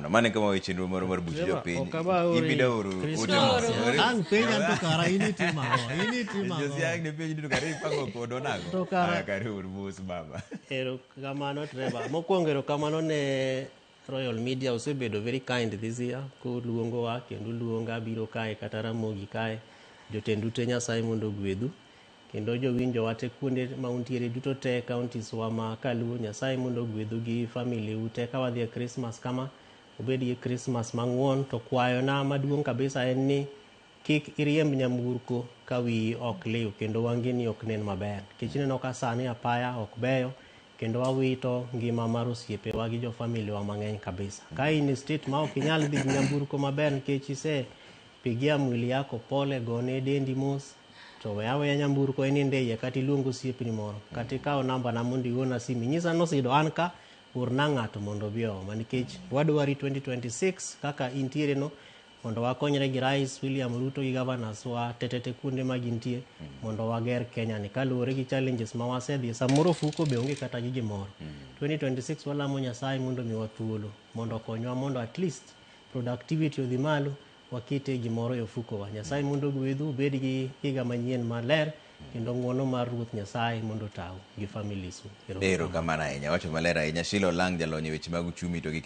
Mano e kama wawe chenro marwa mar buch Trevor, jopiny. ok aba ori Ibida oro ote Christmas. moro. Ore- Ang' penja to kara in itimo ang'o? In itimo ang'o? Josiang' ne penji ni to kare ipango kodwa nang'o? To kara- Ah, kare or mos baba. Erokamano Trevor. Mokwongo erokamano ne Royal Media osebedo very kind this year koluongowa kendo luonga biro kae kata Ramogi kae. Jotend ute Nyasaye mondo ogwedhu. Kendo jowinjowa te kuonde ma untiere duto te counties wa ma kaluo Nyasaye mondo ogwedhu gi family u te ka wadhi e Christmas kama ubed gi Christmas mang'uon to kwayona maduong' kabisa en ni kik iriemb nyamburko ka wiyi ok liw kendo wangeni ok nen maber nikech ineno ka sani apaya ok beyo kendo wawito ngima mar osiepewa gi jo family wa mang'eny kabisa. Ka in e state ma ok inyal dhi gi nyamburko maber nikech ise pigia mwili yako pole gone dendi mos to we aweya nyamburko ininde iye kata iluong osiepni moro kata ikaw namba na mondo igona simu inyisa ni osido an ka orna ng'ato mondo obi ooma nikech wadwari 2026 kaka intiere no mondo wakonyre gi Rais William Ruto gi governors wa tetete kuonde ma gintie mondo wager Kenya ni kaluwore gi challenges ma wasedhie samoro ofuko be onge kata gi gimoro 2026 walamo Nyasaye mondo omiwa thuolo mondo okonywa mondo at least productivity odhi malo wakete gimoro e ofukowa. Nyasaye mondo ogwedhu ubed gi higa manyien maler kendo ng'wono mar Ruoth Nyasaye mondo otau gi families u. Erokamano ahinya. Wacho maler ahinya. Sheila Olang' jalony e weche mag uchumi to gi